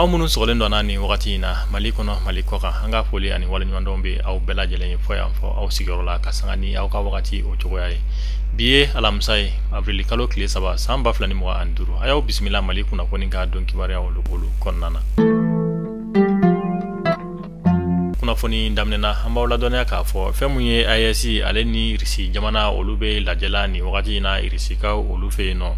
Aw minnu sɔgɔlen don an nin wagati in na Mali kɔnɔ, Mali kɔ kan, an ka foli ani waleɲumandɔn bɛ aw bɛɛ lajɛlen ye fɔ yan fɔ aw sigiyɔrɔ la, ka sanga ni aw ka wagati o cogoya ye. Bi ye alamisa ye, avril kalo tile 3 san 2025. A y'aw bisimila Mali kunnafoni ka don kibaruya olu kɔnɔna na. Kunnafoni daminɛna, an b'aw ladɔnniya k'a fɔ fɛn mun ye AES ale ni Irisi jamana olu bɛ lajɛla nin wagati in na Irisikaw olu fɛ yen nɔ.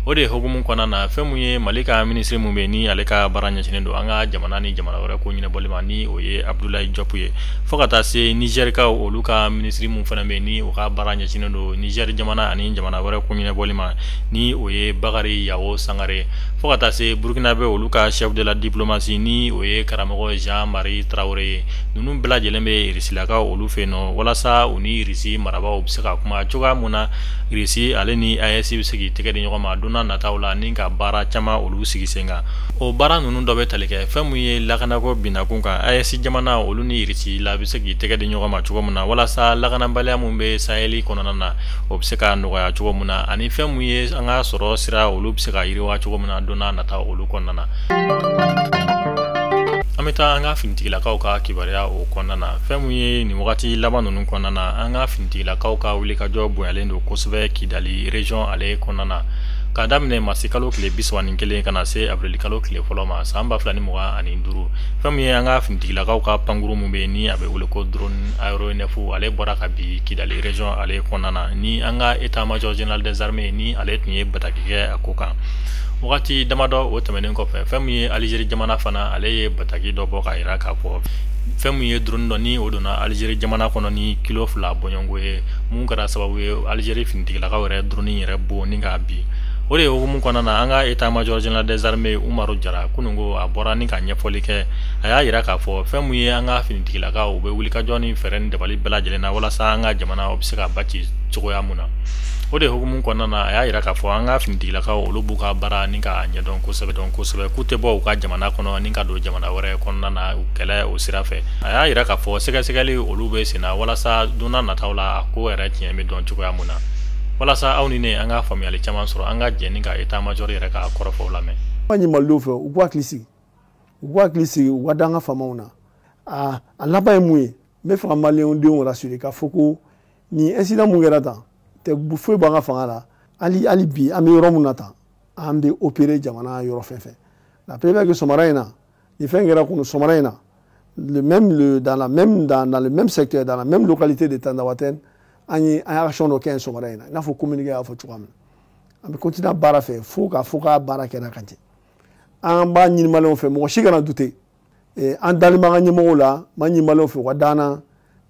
O de hukumu kɔnɔna na, fɛn mun ye Mali ka minisiri mun bɛ ni ale ka baara ɲɛsinnen don an ka jamana ni jamana wɛrɛ ko ɲɛnabɔli ma, ni o ye Abdoulaye Diop ye, fo ka taa se Nizɛrikaw olu ka minisiri mun fana bɛ ni o ka baara ɲɛsinnen don Nizɛri jamana ani jamana wɛrɛ ko ɲɛnabɔli ma, ni o ye Bakari Yawo Sangare, fo ka taa se Burkinabé olu ka chef de la diplomatie, ni o ye karamɔgɔ Jean-Marie Traoré ye. Ninnu bɛɛ lajɛlen bɛ Irisilakaw olu fɛ yen nɔ, walasa u ni Irisi marabaaw bɛ se ka kuma cogoya mun na Irisi ale ni AES bɛ se k'i tɛgɛ di ɲɔgɔn ma don nataw la, ni ka baara caman olu sigi sen kan. O baara ninnu dɔ bɛ tali kɛ fɛn mun ye lakanako binakun kan, AES jamana olu ni Irisi la bɛ se k'i tɛgɛ di ɲɔgɔn ma cogo min na, walasa lakanabaliya mun bɛ Saheli kɔnɔna na o bɛ se ka nɔgɔya cogo min na, ani fɛn mun ye an ka sɔrɔ sira olu bɛ se ka yiriwa cogo min na don nata olu kɔnɔna na. An bɛ taa an ka finitigilakaw ka kibaruya o kɔnɔna na. Fɛn mun ye nin wagati laban ninnu kɔnɔna na, an ka finitigilakaw ka wulikajɔ bonyalen don kosɛbɛ Kidali région ale kɔnɔna na, k'a daminɛ marisi kalo tile 31 ka na se avril kalo tile 1 ma san 2025. Fɛn mun ye an ka finitigilakaw ka pankuru mun bɛ yen ni a bɛ wele ko drone aéronef, ale bɔra ka bi Kidali région ale kɔnɔna na, ni an ka état major général des armées ni ale tun ye bataki kɛ a ko kan. Wagati damadɔ o tɛmɛnen kɔfɛ, fɛn mun ye Algérie jamana fana ale ye bataki dɔ bɔ k'a jira k'a fɔ fɛn mun ye drone dɔ ni o donna Algérie jamana kɔnɔ ni kilo 2 bɔɲɔgɔnko ye, mun kɛra sababu ye Algérie finitigilakaw yɛrɛ drone yɛrɛ bon ni k'a bin. O de hukumu kɔnɔna na, an ka état major général des armées Umaru Jara kununko a bɔra ni ka ɲɛfɔli kɛ. A y'a jira k'a fɔ fɛn mun ye an ka finitigilakaw u bɛ wulikajɔ ni fɛɛrɛ ni dabali bɛɛ lajɛlen na walasa an ka jamana o bɛ se ka ba ci cogoya mun na. O de hukumu kɔnɔna na, a y'a jira k'a fɔ an ka finitigilakaw olu b'u ka baara ni k'a ɲɛdɔn kosɛbɛ dɔn kosɛbɛ, k'u tɛ bɔ u ka jamana kɔnɔ ni ka don jamana wɛrɛ kɔnɔna na u kɛlɛ o sira fɛ. A y'a jira k'a fɔ sɛgɛsɛgɛli olu bɛ sen na walasa don nataw la a ko yɛrɛ tiɲɛ bɛ dɔn cogoya mun na. Walasa aw ni ne an ka faamuyali caman sɔrɔ, an ka jɛ ni ka état major yɛrɛ ka kɔrɔfɔw lamɛn. An ɲi Malidenw fɛ, u k'u hakili sigi, u k'u hakili sigi, u ka da an ka faamaw na. A laban ye mun ye? N bɛ fɛ ka maliyɛnw denw rassurer k'a fɔ ko nin incident mun kɛra tan tɛ foyi b'an ka fanga la. Hali bi an bɛ yɔrɔ mun na tan, an bɛ opérer jamana yɔrɔ fɛn fɛn. La preuve que sɔgɔmada in na, nin fɛn kɛra kunun sɔgɔmada in na, le même le dans la même dans, dans le même secteur, dans la même localité de Tinzaouatène, an ye action dɔ kɛ yen sɔgɔmada in na, i n'a fɔ communiqué y'a fɔ cogoya min na. An bɛ continuer baara fɛ fo k'a fɔ k'a baara kɛra ka jɛ. An b'a ɲini maliyɛnw fɛ, mɔgɔ si kana dute. An dalen b'an ka ɲɛmɔgɔw la, n b'a ɲini maliyɛnw fɛ u ka d'an na.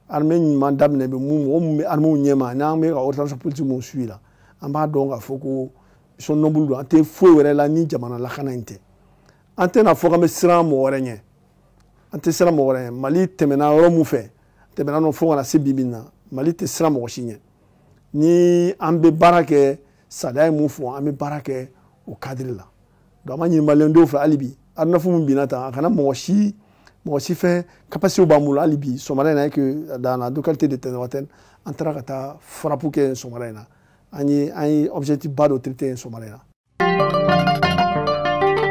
Armée ɲuman daminɛ bɛ mun, mɔgɔ mun bɛ armée ɲɛma, n'an bɛ ka orientation politique mun suit la, an b'a dɔn k'a fɔ ko mission noble don. An tɛ foyi wɛrɛ la ni jamana lakana in tɛ. An tɛna fɔ k'an bɛ siran mɔgɔ wɛrɛ ɲɛ, an tɛ siran mɔgɔ wɛrɛ ɲɛ. Mali tɛmɛna yɔrɔ mun fɛ, tɛmɛna nɔ fo ka na se bi bi in na, Mali tɛ siran mɔgɔ si ɲɛ. Ni an bɛ baara kɛ, sariya ye mun fɔ, an bɛ baara kɛ o cadre la. Donc an b'a ɲini maliyɛndenw fɛ hali bi, aéronef mun binna tan, a kana mɔgɔ si fɛn, capacité b'an bolo hali bi. Sɔgɔmada in na que dans la localité de Tinzaouatène, an taara ka taa frappe kɛ sɔgɔmada in na. An ye objectif ba dɔ traité sɔgɔmada in na.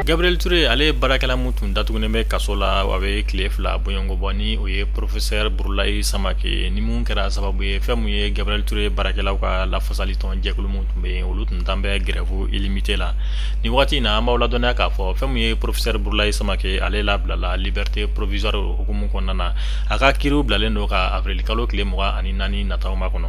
Gabriel Touré ale baarakɛla mun tun datugunen bɛ kaso la, a bɛ tile 2 bɔɲɔgɔnko bɔ, ni o ye professeur Burulayi Samake, ni mun kɛra sababu ye fɛn mun ye Gabriel Touré baarakɛlaw ka lafasali tɔn jɛkulu mun tun bɛ yen, olu tun tan bɛ grève illimité la. Nin wagati in na, an b'aw ladɔnniya k'a fɔ fɛn mun ye professeur Burulayi Samake ale labilala liberté provisoire hukumu kɔnɔna na. A ka kiiriw bilalen don ka avril kalo tile 24 nataw makɔnɔ.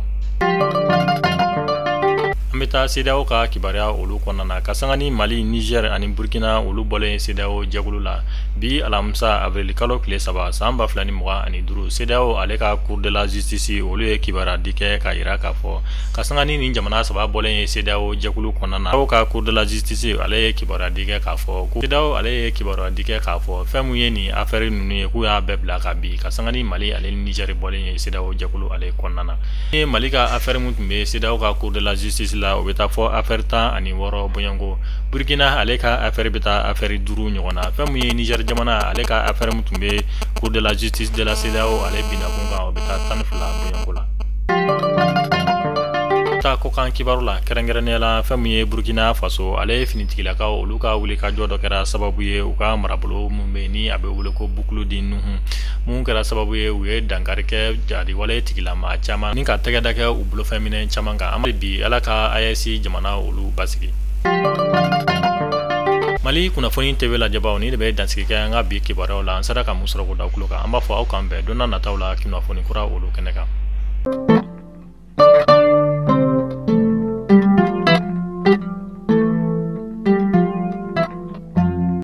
An bɛ taa CEDEAO ka kibaruya olu kɔnɔna na, ka sanga ni Mali, Niger ani Burkina olu bɔlen CEDEAO jɛkulu la bi alamisa avril kalo tile 3 san 2025. CEDEAO ale ka cour de la justice olu ye kibaruya di kɛ k'a jira k'a fɔ ka sanga ni nin jamana 3 bɔlen ye CEDEAO jɛkulu kɔnɔna na, ka cour de la justice ale ye kibaruya di kɛ k'a fɔ ko CEDEAO ale ye kibaruya di kɛ k'a fɔ fɛn mun ye nin affaire ninnu ye, k'u y'a bɛɛ bila ka bi, ka sanga ni Mali ale ni Niger bɔlen ye CEDEAO jɛkulu ale kɔnɔna na. Ni Mali ka affaire mun tun bɛ CEDEAO ka cour de la justice la, o bɛ taa fɔ affaire 16 bɔɲɔgɔnko. Burkina ale ka affaire bɛ taa affaire 5 ɲɔgɔn na. Fɛn mun ye Niger jamana ale ka affaire mun tun bɛ cour de la justice de la CEDEAO ale binna kun kan, o bɛ taa 12 bɔɲɔgɔnko la. Taa kɔ Kɔkan kibaru la, kɛrɛnkɛrɛnnenya la, fɛn min ye Burkina Faso, ale ye finitigilakaw olu ka wulikajɔ dɔ kɛra sababu ye u ka marabolo min bɛ yen ni a bɛ wele ko Boucle du Nouhoum, mun kɛra sababu ye u ye dankari kɛ jadiwale tigilamaa caman ni ka tɛgɛ da kɛ u bolofɛn minɛn caman kan. An bi Ala ka AES jamana olu basigi. Mali kunnafoni TV lajɛbaw, ni de bɛ dansigi kɛ an ka bi kibaruyaw la. An sera ka mun sɔrɔ k'o da tulo kan, an b'a fɔ aw k'an bɛn don n'a nataw la kunnafoni kura olu kɛnɛ kan.